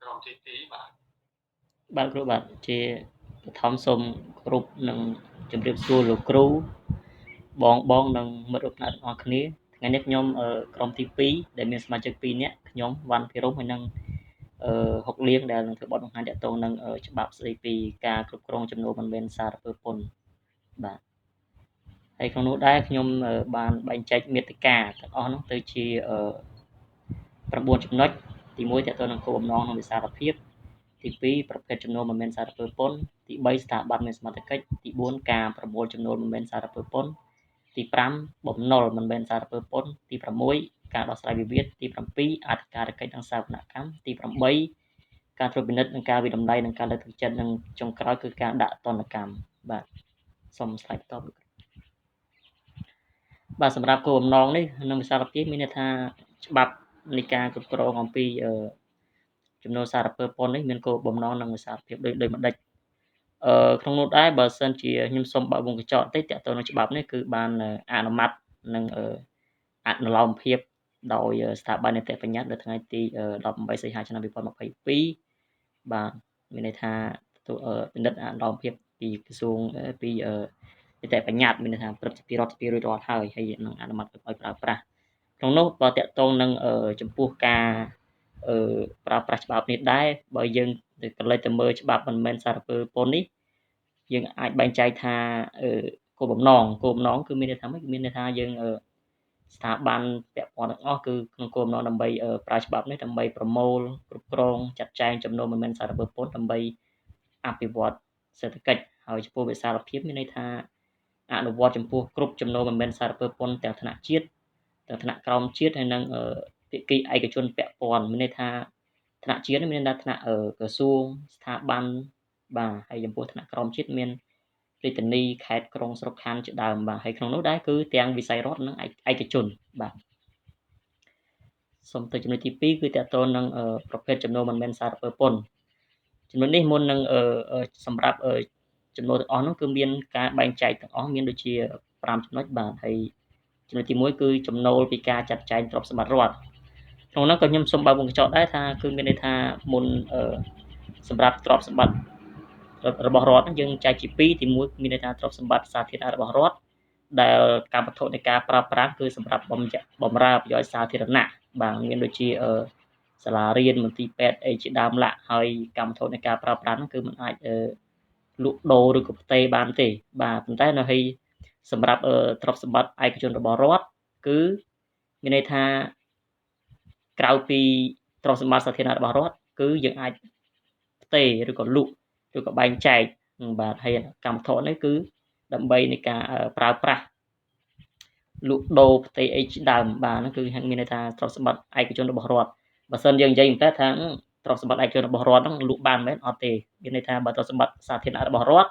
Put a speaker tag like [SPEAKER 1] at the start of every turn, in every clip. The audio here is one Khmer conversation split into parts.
[SPEAKER 1] ក្រុមទី2បាទ
[SPEAKER 2] បាទគ្រូបាទជាបឋមសូមគោរពនិងជម្រាបសួរលោកគ្រូបងបងនិងមិត្តរួមថ្នាក់ទាំងអស់គ្នាថ្ងៃនេះខ្ញុំក្រុមទី2ដែលមានសមាជិក2នាក់ខ្ញុំវ៉ាន់ភិរមហើយនិងហុកលៀងដែលនឹងធ្វើបទបង្ហាញទាក់ទងនឹងច្បាប់ស្តីពីការគ្រប់គ្រងចំណូលមិនមែនសារពើពន្ធបាទហើយក្នុងនោះដែរខ្ញុំបានបែងចែកមាតិកាទាំងអស់នោះទៅជា9ចំណុចទី1ទាក់ទងនឹងគោលបំណងនិងវិសាលភាពទី2ប្រភេទចំណូលមិនមែនសារពើពន្ធទី3ស្ថាប័នមានសមត្ថកិច្ចទី4ការប្រមូលចំណូលមិនមែនសារពើពន្ធទី5បំណុលមិនមែនសារពើពន្ធទី6ការដោះស្រាយវិវាទទី7អធិការកិច្ចនិងសាវនកម្មទី8ការត្រួតពិនិត្យនិងការវិតម្លៃនិងការលើកទឹកចិត្តនិងចុងក្រោយគឺការដាក់ទណ្ឌកម្មបាទសូមស្លាយបន្តបាទសម្រាប់គោលបំណងនេះនិងវិសាលភាពមានន័យថាច្បាប់នៃការគ្រប់គ្រងអំពីចំណូលសារពើពន្ធនេះមានគោលបំណងនិងវិសាលភាពដូចដូចម្ដេចអឺក្នុងនោះដែរបើសិនជាខ្ញុំសូមបើកវងកញ្ចក់តិចតើតើនឹងច្បាប់នេះគឺបានអនុម័តនិងអនុលោមភាពដោយស្ថាប័ននីតិបញ្ញត្តិនៅថ្ងៃទី18សីហាឆ្នាំ2022បាទមានន័យថាពិនិត្យអនុលោមភាពពីក្រសួងពីនីតិបញ្ញត្តិមានន័យថាព្រឹទ្ធសភារដ្ឋសភារួចរាល់ហើយហើយនឹងអនុម័តឲ្យប្រើប្រាស់ក្នុងនោះបើតកតងនឹងចំពោះការអឺប្រើប្រាស់ច្បាប់នេះដែរបើយើងទៅកលេចទៅមើលច្បាប់មិនមែនសារពើពន្ធនេះយើងអាចបែងចែកថាគោលបំណងគោលបំណងគឺមានន័យថាម៉េចមានន័យថាយើងស្ថាប័នពាក់ព័ន្ធទាំងអស់គឺក្នុងគោលបំណងដើម្បីប្រើច្បាប់នេះដើម្បីប្រមូលគ្រប់គ្រងចាត់ចែងចំណូលមិនមែនសារពើពន្ធដើម្បីអភិវឌ្ឍសេដ្ឋកិច្ចហើយចំពោះវិសាលភាពមានន័យថាអនុវត្តចំពោះគ្រប់ចំណូលមិនមែនសារពើពន្ធទាំងថ្នាក់ជាតិទាំងថ្នាក់ក្រោមជាតិហើយនិងភាគីឯកជនពាក់ព័ន្ធមានន័យថាថ្នាក់ជាតិមានន័យថាថ្នាក់ក្រសួងស្ថាប័នបាទហើយចំពោះថ្នាក់ក្រោមជាតិមានរាជធានីខេត្តក្រុងស្រុកខណ្ឌជាដើមបាទហើយក្នុងនោះដែរគឺទាំងវិស័យរដ្ឋនិងឯកជនបាទសូមទៅចំណុចទី2គឺតកតងនឹងប្រភេទចំណូលមិនមែនសារពើពន្ធចំណុចនេះមុននឹងសម្រាប់ចំណូលទាំងអស់នោះគឺមានការបែងចែកទាំងអស់មានដូចជា5ចំណុចបាទហើយចំណុចទី1គឺចំណូលពីការចាត់ចែងទ្រព្យសម្បត្តិរដ្ឋក្នុងនោះក៏ខ្ញុំសូមបើកវងកញ្ចក់ដែរថាគឺមានន័យថាមុនសម្រាប់ទ្រព្យសម្បត្តិរបស់រដ្ឋយើងចែកជា2ទី1មានន័យថាទ្រព្យសម្បត្តិសាធារណៈរបស់រដ្ឋដែលកម្មវត្ថុនៃការប្រើប្រាស់គឺសម្រាប់បំរើប្រយោជន៍សាធារណៈបាទមានដូចជាសាលារៀនមន្ទីរពេទ្យអីជាដើមឡាក់ហើយកម្មវត្ថុនៃការប្រើប្រាស់គឺมันអាចលក់ដូរឬក៏ផ្ទេរបានទេបាទប៉ុន្តែនៅឲ្យសម្រាប់ទ្រព្យសម្បត្តិឯកជនរបស់រដ្ឋគឺមានន័យថាក្រៅពីទ្រព្យសម្បត្តិសាធារណៈរបស់រដ្ឋគឺយើងអាចផ្ទេរឬក៏លក់ឬក៏បែងចែកបាទហើយកម្មវត្ថុនេះគឺដើម្បីនៃការប្រើប្រាស់លក់ដូរផ្ទេរអីជាដើមបាទហ្នឹងគឺមានន័យថាទ្រព្យសម្បត្តិឯកជនរបស់រដ្ឋបើសិនយើងនិយាយតែថាទ្រព្យសម្បត្តិឯកជនរបស់រដ្ឋហ្នឹងលក់បានមែនអត់ទេមានន័យថាបើទ្រព្យសម្បត្តិសាធារណៈរបស់រដ្ឋ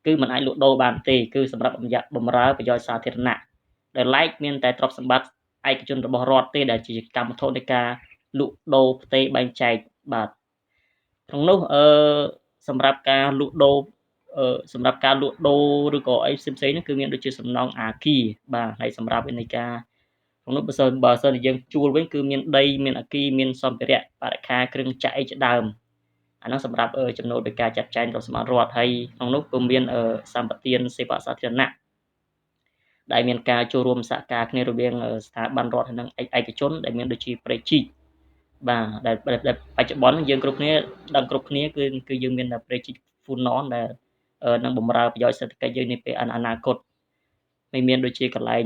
[SPEAKER 2] គឺมันអាចលក់ដូរបានទេគឺសម្រាប់បំរើប្រយោជន៍សាធារណៈដែលឡែកមានតែទ្រព្យសម្បត្តិឯកជនរបស់រដ្ឋទេដែលជាកម្មវត្ថុនៃការលក់ដូរផ្ទេរបែងចែកបាទក្នុងនោះអឺសម្រាប់ការលក់ដូរសម្រាប់ការលក់ដូរឬក៏អីផ្សេងផ្សេងហ្នឹងគឺមានដូចជាសំណង់អាគារបាទហើយសម្រាប់នៃការក្នុងនោះបើសិនជាយើងជួលវិញគឺមានដីមានអាគារមានសម្ភារៈបរិក្ខារគ្រឿងចក្រអីជាដើមអាហ្នឹងសម្រាប់ចំណូលដោយការចាត់ចែងទ្រព្យសម្បត្តិរដ្ឋហើយក្នុងនោះក៏មានសម្បទានសេវាសាធារណៈដែលមានការចូលរួមសហការគ្នារវាងស្ថាប័នរដ្ឋនិងឯកជនដែលមានដូចជាព្រែកជីកបាទដែលបច្ចុប្បន្នយើងគ្រប់គ្នាដឹងគ្រប់គ្នាគឺគឺយើងមានព្រែកជីកហ្វូណនដែលនឹងបំរើប្រយោជន៍សេដ្ឋកិច្ចយើងនាពេលអនាគតមិនមានដូចជាកន្លែង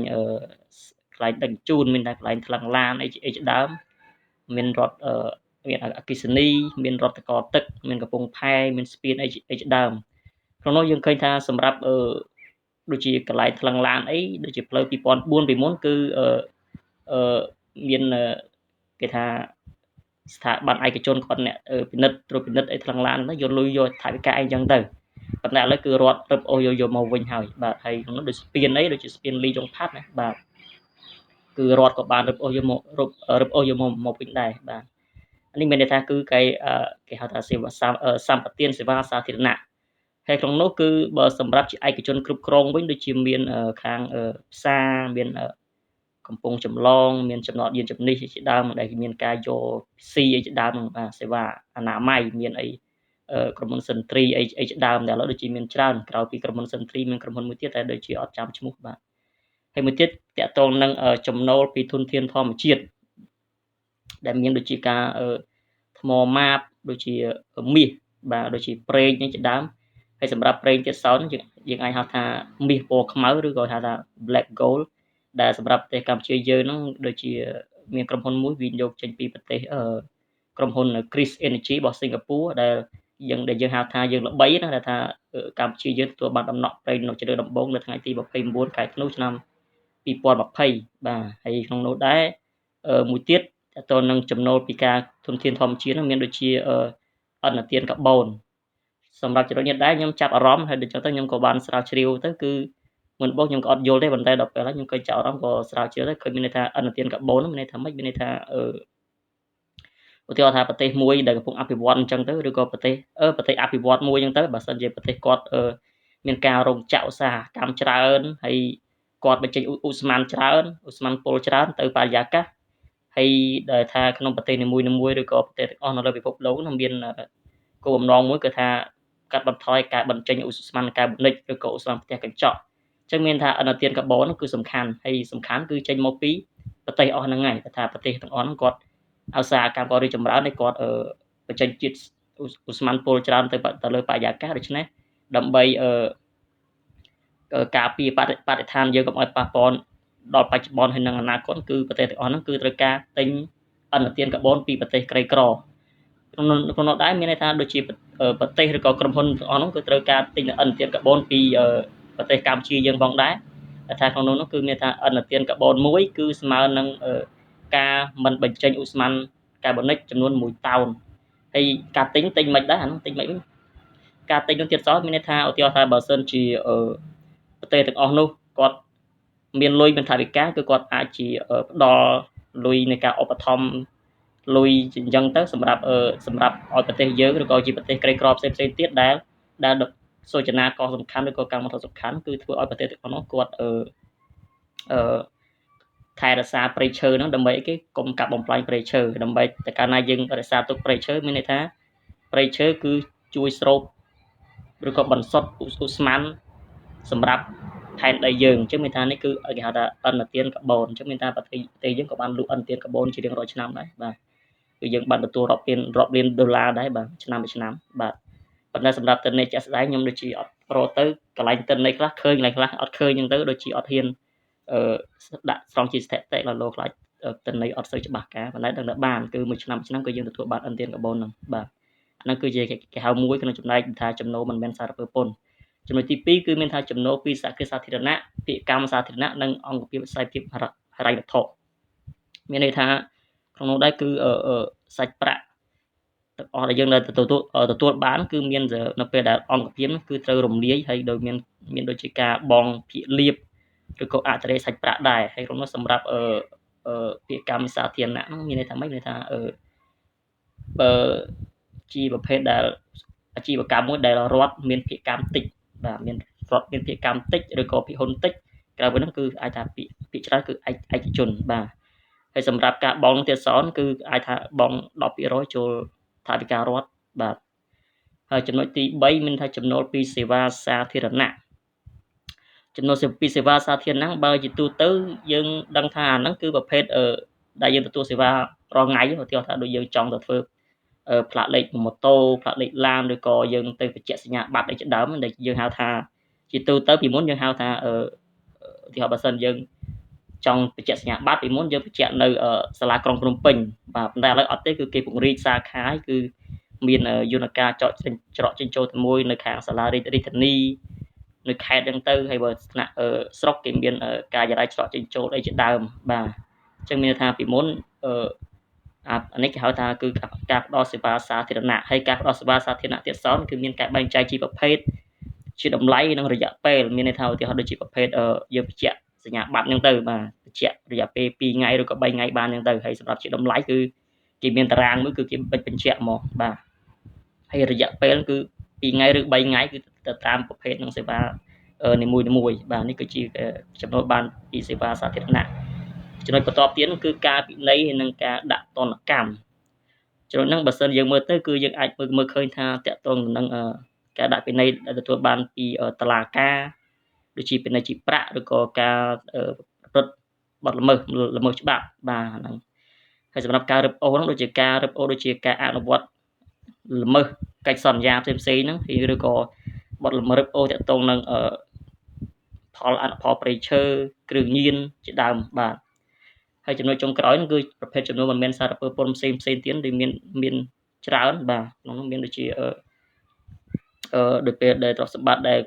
[SPEAKER 2] កន្លែងដឹកជញ្ជូនមានតែកន្លែងថ្លឹងឡានអីអីជាដើមមានរដ្ឋមានអគ្គិសនីមានរដ្ឋកទឹកមានកំពង់ផែមានស្ពានអីអីជាដើមក្នុងនោះយើងឃើញថាសម្រាប់អឺដូចជាកន្លែងថ្លឹងឡានអីដូចជាផ្លូវ2004ពីមុនគឺអឺអឺមានគេថាស្ថាប័នឯកជនគាត់អ្នកពិនិត្យត្រួតពិនិត្យអីថ្លឹងឡានហ្នឹងយកលុយយកថវិកាអីចឹងទៅប៉ុន្តែឥឡូវគឺរដ្ឋរឹបអូសយកយកមកវិញហើយបាទហើយក្នុងនោះដូចស្ពានអីដូចជាស្ពានលីចុងផាត់ណាបាទគឺរដ្ឋក៏បានរឹបអូសយកមករឹបរឹបអូសយកមកមកវិញដែរបាទនេះមានន័យថាគឺគេគេហៅថាសេវាសម្បទានសេវាសាធារណៈហើយក្នុងនោះគឺបើសម្រាប់ជាឯកជនគ្រប់គ្រងវិញដូចជាមានខាងផ្សារមាន កំពង់ចម្លងមានចំណតយានជំនិះជាដើមដែលមានការយកស៊ីអីជាដើមបាទសេវាអនាម័យមានអីក្រុមហ៊ុនសិនទ្រីអីអីជាដើមដែលឥឡូវដូចជាមានច្រើនក្រៅពីក្រុមហ៊ុនសិនទ្រីមានក្រុមហ៊ុនមួយទៀតតែដូចជាអត់ចាំឈ្មោះបាទហើយមួយទៀតតកតងនឹងចំណូលពីធនធានធម្មជាតិដែលមានដូចជាការថ្មម៉ាបដូចជាមាសបាទដូចជាប្រេងនេះជាដើមហើយសម្រាប់ប្រេងទៀតសោតយើងអាចហៅថាមាសពណ៌ខ្មៅឬក៏ហៅថា black gold ដែលសម្រាប់ប្រទេសកម្ពុជាយើងហ្នឹងដូចជាមានក្រុមហ៊ុនមួយវិនិយោគចេញពីប្រទេសក្រុមហ៊ុន Chris Energy របស់សិង្ហបុរីដែលយើងហៅថាយើងល្បីណាដែលថាកម្ពុជាយើងទទួលបានដំណក់ប្រេងនៅជ្រើដំបូងនៅថ្ងៃទី29ខែធ្នូឆ្នាំ2020បាទហើយក្នុងនោះដែរមួយទៀតតទៅនឹងចំណូលពីការធនធានធម្មជាតិហ្នឹងមានដូចជាអន្តទានកាបូនសម្រាប់ចំណុចនេះដែរខ្ញុំចាប់អារម្មណ៍ហើយដូចចឹងទៅខ្ញុំក៏បានស្រាវជ្រាវទៅគឺមុនបោកខ្ញុំក៏អត់យល់ទេប៉ុន្តែដល់ពេលហើយខ្ញុំក៏ចាប់អារម្មណ៍ក៏ស្រាវជ្រាវទៅឃើញមានន័យថាអន្តទានកាបូនមានន័យថាម៉េចមានន័យថាឧទាហរណ៍ថាប្រទេសមួយដែលកំពុងអភិវឌ្ឍអញ្ចឹងទៅឬក៏ប្រទេសប្រទេសអភិវឌ្ឍមួយអញ្ចឹងទៅបើសិនជាប្រទេសគាត់មានការរោងចក្រឧស្សាហកម្មច្រើនហើយគាត់បញ្ចេញឧស្ម័នច្រើនឧស្ម័នពុលច្រើនទៅបរិយាកាសហើយដែលថាក្នុងប្រទេសនីមួយៗឬក៏ប្រទេសទាំងអស់នៅលើពិភពលោកនោះមានគោលបំណងមួយគឺថាកាត់បន្ថយការបញ្ចេញឧស្ម័នកាបូនិកឬក៏ឧស្ម័នផ្ទះកញ្ចក់អញ្ចឹងមានថាអនុទានកាបូនគឺសំខាន់ហើយសំខាន់គឺចេញមកពីប្រទេសអស់ហ្នឹងហើយថាប្រទេសទាំងអស់ហ្នឹងគាត់ឧស្សាហកម្មគាត់រីកចម្រើនហើយគាត់បញ្ចេញជាតិឧស្ម័នពុលច្រើនទៅលើបរិយាកាសដូច្នេះដើម្បីការពារបរិស្ថានយើងកុំឲ្យប៉ះពាល់ដល់បច្ចុប្បន្នហើយនិងអនាគតគឺប្រទេសទាំងអស់ហ្នឹងគឺត្រូវការទិញអនុទានកាបូនពីប្រទេសក្រីក្រក្នុងនោះដែរមានន័យថាដូចជាប្រទេសឬក៏ក្រុមហ៊ុនទាំងអស់ហ្នឹងគឺត្រូវការទិញអនុទានកាបូនពីប្រទេសកម្ពុជាយើងផងដែរតែថាក្នុងនោះគឺមានថាអនុទានកាបូនមួយគឺស្មើនឹងការមិនបញ្ចេញឧស្ម័នកាបូនិកចំនួន1តោនហើយការទិញមិនដែរអានោះទិញមិនវិញការទិញនោះទៀតសោះមានន័យថាឧទាហរណ៍ថាបើសិនជាប្រទេសទាំងអស់នោះគាត់មានលុយមានថវិកាគឺគាត់អាចជាផ្ដល់លុយនៃការឧបត្ថម្ភលុយអញ្ចឹងទៅសម្រាប់ឲ្យប្រទេសយើងឬក៏ជាប្រទេសក្រីក្រផ្សេងៗទៀតដែលសូចនាករសំខាន់ឬក៏កម្មវត្ថុសំខាន់គឺធ្វើឲ្យប្រទេសទាំងអស់នោះគាត់ថែរក្សាព្រៃឈើហ្នឹងដើម្បីអីគេកុំកាប់បំផ្លាញព្រៃឈើដើម្បីតែកាលណាយើងរក្សាទុកព្រៃឈើមានន័យថាព្រៃឈើគឺជួយស្រូបឬក៏បន្សុទ្ធឧស្ម័នសម្រាប់ផែនដីយើងអញ្ចឹងមានថានេះគឺគេហៅថាអនុទានកាបូនអញ្ចឹងមានថាប្រទេសយើងក៏បានលក់អនុទានកាបូនជារៀងរាល់ឆ្នាំដែរបាទគឺយើងបានទទួលរាប់លានដុល្លារដែរបាទឆ្នាំមួយឆ្នាំបាទប៉ុន្តែសម្រាប់ទិន្នន័យជាក់ស្ដែងខ្ញុំដូចជាអត់ប្រទៅកន្លែងទិន្នន័យខ្លះឃើញកន្លែងខ្លះអត់ឃើញអញ្ចឹងទៅដូចជាអត់ហ៊ានដាក់ស្រង់ជាស្ថិតិដល់លោកខ្លាចទិន្នន័យអត់សូវច្បាស់ការប៉ុន្តែដឹងតែបានគឺមួយឆ្នាំឆ្នាំគឺយើងទទួលបានអនុទានកាបូនហ្នឹងបាទអាហ្នឹងគឺជាគេហៅមួយក្នុងចំណែកថាចំណូលមិនមែនសារពើពន្ធចំណុចទី2គឺមានថាចំណូលពីសហគ្រាសសាធារណៈពាក្យកម្មសាធារណៈនិងអង្គភាពវិស័យភាពហិរញ្ញវត្ថុមានន័យថាក្នុងនោះដែរគឺសាច់ប្រាក់ទាំងអស់ដែលយើងនៅទទួលបានគឺមាននៅពេលដែលអង្គភាពគឺត្រូវរំលាយហើយដោយមានដូចជាការបង់ភាគលាភឬក៏អតិរេសាច់ប្រាក់ដែរហើយក្នុងនោះសម្រាប់ពាក្យកម្មសាធារណៈហ្នឹងមានន័យថាម៉េចមានន័យថាបើជាប្រភេទដែលអាជីវកម្មមួយដែលរដ្ឋមានភាគកម្មតិចបាទមានរដ្ឋមានភាគកម្មតិចឬក៏ភាគហ៊ុនតិចក្រៅពីហ្នឹងគឺអាចថាភាគច្រើនគឺឯកជនបាទហើយសម្រាប់ការបង់ទៀតសោនគឺអាចថាបង់ 10% ចូលថវិការដ្ឋបាទហើយចំណុចទី3មានថាចំណូលពីសេវាសាធារណៈចំណូលពីសេវាសាធារណៈបើជាទូទៅយើងដឹងថាអាហ្នឹងគឺប្រភេទដែលយើងទទួលសេវារាល់ថ្ងៃឧទាហរណ៍ថាដូចយើងចង់ទៅធ្វើផ្លាកលេខម៉ូតូផ្លាកលេខឡានឬក៏យើងទៅបញ្ជាក់សញ្ញាបត្រអីជាដើមដែលយើងហៅថាជាទូទៅពីមុនយើងហៅថាឧទាហរណ៍បើសិនយើងចង់បញ្ជាក់សញ្ញាបត្រពីមុនយើងបញ្ជាក់នៅសាលាក្រុងភ្នំពេញបាទប៉ុន្តែឥឡូវអត់ទេគឺគេពង្រីកសាខាហើយគឺមានយន្តការចកច្រកចេញចូលតែមួយនៅខាងសាលារាជធានីនៅខេត្តហ្នឹងទៅហើយបើថ្នាក់ស្រុកគេមានការចរាចរច្រកចេញចូលអីជាដើមបាទអញ្ចឹងមានថាពីមុនអានេះគេហៅថាគឺការផ្ដល់សេវាសាធារណៈហើយការផ្ដល់សេវាសាធារណៈទៀតសោតគឺមានការបែងចែកជាប្រភេទជាតម្លៃនិងរយៈពេលមានន័យថាឧទាហរណ៍ដូចជាប្រភេទយើងបញ្ជាក់សញ្ញាបត្រហ្នឹងទៅបាទបញ្ជាក់រយៈពេល2ថ្ងៃឬក៏3ថ្ងៃបានហ្នឹងទៅហើយសម្រាប់ជាតម្លៃគឺគេមានតារាងមួយគឺគេបញ្ជាក់មកបាទហើយរយៈពេលគឺ2ថ្ងៃឬ3ថ្ងៃគឺទៅតាមប្រភេទនឹងសេវានីមួយៗបាទនេះគឺជាចំណូលបានពីសេវាសាធារណៈ ចំណុចបន្ទាប់ទៀតគឺការពិន័យនិងការដាក់ទណ្ឌកម្មចំណុចហ្នឹងបើសិនយើងមើលទៅគឺយើងអាចមើលឃើញថាតកតងនឹងការដាក់ពិន័យដែលទទួលបានពីតុលាការដូចជាពិន័យជាប្រាក់ឬក៏ការប្រព្រឹត្តបទល្មើសល្មើសច្បាប់បាទហ្នឹងហើយសម្រាប់ការរឹបអូសហ្នឹងដូចជាការរឹបអូសដូចជាការអនុវត្តល្មើសកិច្ចសន្យាផ្សេងផ្សេងហ្នឹងឬក៏បទល្មើសរឹបអូសតាក់ទងនឹងផលអនុផលព្រៃឈើគ្រឿងញៀនជាដើមបាទហើយចំណុចចុងក្រោយហ្នឹងគឺប្រភេទចំនួនមិនមែនសារពើពន្ធផ្សេងផ្សេងទៀតដែលមានមានច្រើនបាទក្នុងនោះមានដូចជាអឺដោយពេលដែលទ្រព្យសម្បត្តិដែល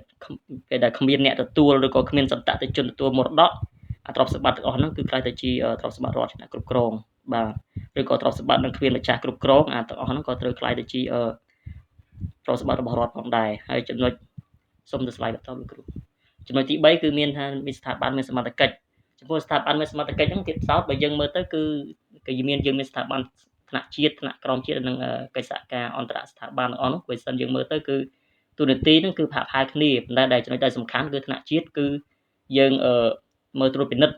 [SPEAKER 2] ពេលដែលគ្មានអ្នកទទួលឬក៏គ្មានសន្តតិជនទទួលមរតកអាទ្រព្យសម្បត្តិទាំងអស់ហ្នឹងគឺក្លាយទៅជាទ្រព្យសម្បត្តិរដ្ឋជាអ្នកគ្រប់គ្រងបាទឬក៏ទ្រព្យសម្បត្តិនឹងគ្មានម្ចាស់គ្រប់គ្រងអាទាំងអស់ហ្នឹងក៏ត្រូវក្លាយទៅជាទ្រព្យសម្បត្តិរបស់រដ្ឋផងដែរហើយចំណុចសូមទៅស្លាយបន្តលោកគ្រូចំណុចទី3គឺមានថាមានស្ថាប័នមានសមត្ថកិច្ចចំពោះស្ថាប័នមានសមត្ថកិច្ចហ្នឹងទៀតសោតបើយើងមើលទៅគឺគេមានយើងមានស្ថាប័នថ្នាក់ជាតិថ្នាក់ក្រោមជាតិនិងកិច្ចសហការអន្តរស្ថាប័នទាំងអស់នោះបើសិនយើងមើលទៅគឺទូនាទីហ្នឹងគឺផាកផាយគ្នាប៉ុន្តែដែលចំណុចដែលសំខាន់គឺថ្នាក់ជាតិគឺយើងមើលត្រួតពិនិត្យ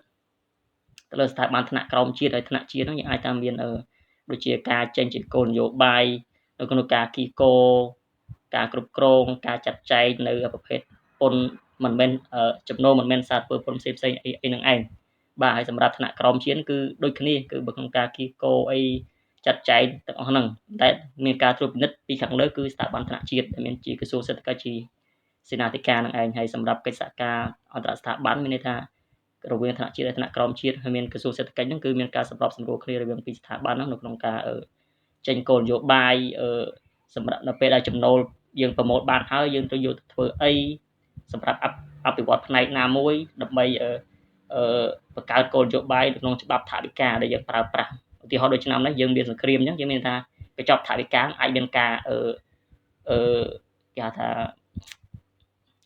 [SPEAKER 2] ទៅលើស្ថាប័នថ្នាក់ក្រោមជាតិហើយថ្នាក់ជាតិហ្នឹងយើងអាចថាមានដូចជាការចេញជាគោលនយោបាយនៅក្នុងការគីកោការគ្រប់គ្រងការចាត់ចែងនៅប្រភេទពន្ធមិនមែនចំណូលមិនមែនសារពើពន្ធផ្សេងផ្សេងអីអីនឹងឯងបាទហើយសម្រាប់ថ្នាក់ក្រោមជាតិគឺដូចគ្នាគឺបើក្នុងការគីកោអីចាត់ចែងទាំងអស់ហ្នឹងតែមានការត្រួតពិនិត្យពីខាងលើគឺស្ថាប័នថ្នាក់ជាតិដែលមានជាក្រសួងសេដ្ឋកិច្ចជាសេនាធិការនឹងឯងហើយសម្រាប់កិច្ចសហការអន្តរស្ថាប័នមានន័យថារវាងថ្នាក់ជាតិនិងថ្នាក់ក្រោមជាតិហើយមានក្រសួងសេដ្ឋកិច្ចហ្នឹងគឺមានការសម្របសម្រួលគ្នារវាងពីរស្ថាប័នហ្នឹងនៅក្នុងការចេញគោលនយោបាយសម្រាប់នៅពេលដែលចំណូលយើងប្រមូលបានហើយយើងត្រូវយកទៅធ្វើអីសម្រាប់អភិវឌ្ឍផ្នែកណាមួយដើម្បីអឺបង្កើតគោលនយោបាយនៅក្នុងច្បាប់ថវិកាដែលយើងប្រើប្រាស់ឧទាហរណ៍ដូចឆ្នាំនេះយើងមានសង្គ្រាមអញ្ចឹងយើងមានថាកញ្ចប់ថវិកាអាចមានការអឺអឺគេហៅថា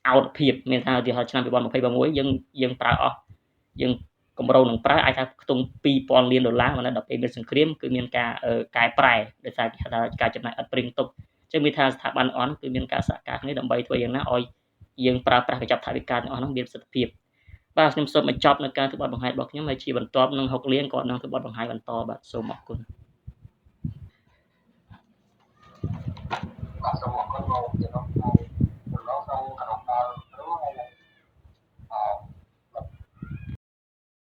[SPEAKER 2] អោតភាពមានថាឧទាហរណ៍ឆ្នាំ2026យើងយើងប្រើអស់យើងកម្រងនឹងប្រើអាចថាខ្ទង់2000លានដុល្លារមកដល់ពេលមានសង្គ្រាមគឺមានការកែប្រែដោយសារគេហៅថាការចំណាយឥតព្រៀងទុកអញ្ចឹងមានថាស្ថាប័នអនគឺមានការសហការគ្នាដើម្បីធ្វើយ៉ាងណាឲ្យយើងប្រើប្រាស់កញ្ចប់ថវិកាទាំងអស់ហ្នឹងមានប្រសិទ្ធភាពបាទខ្ញុំសូមបញ្ចប់នៅការធ្វើបទបង្ហាញរបស់ខ្ញុំហើយជាបន្ទាប់នឹងហុកលៀងក៏នឹងធ្វើបទបង្ហាញបន្តបាទសូមអរគុណ
[SPEAKER 1] បាទសូមអរគុណមកចំណុច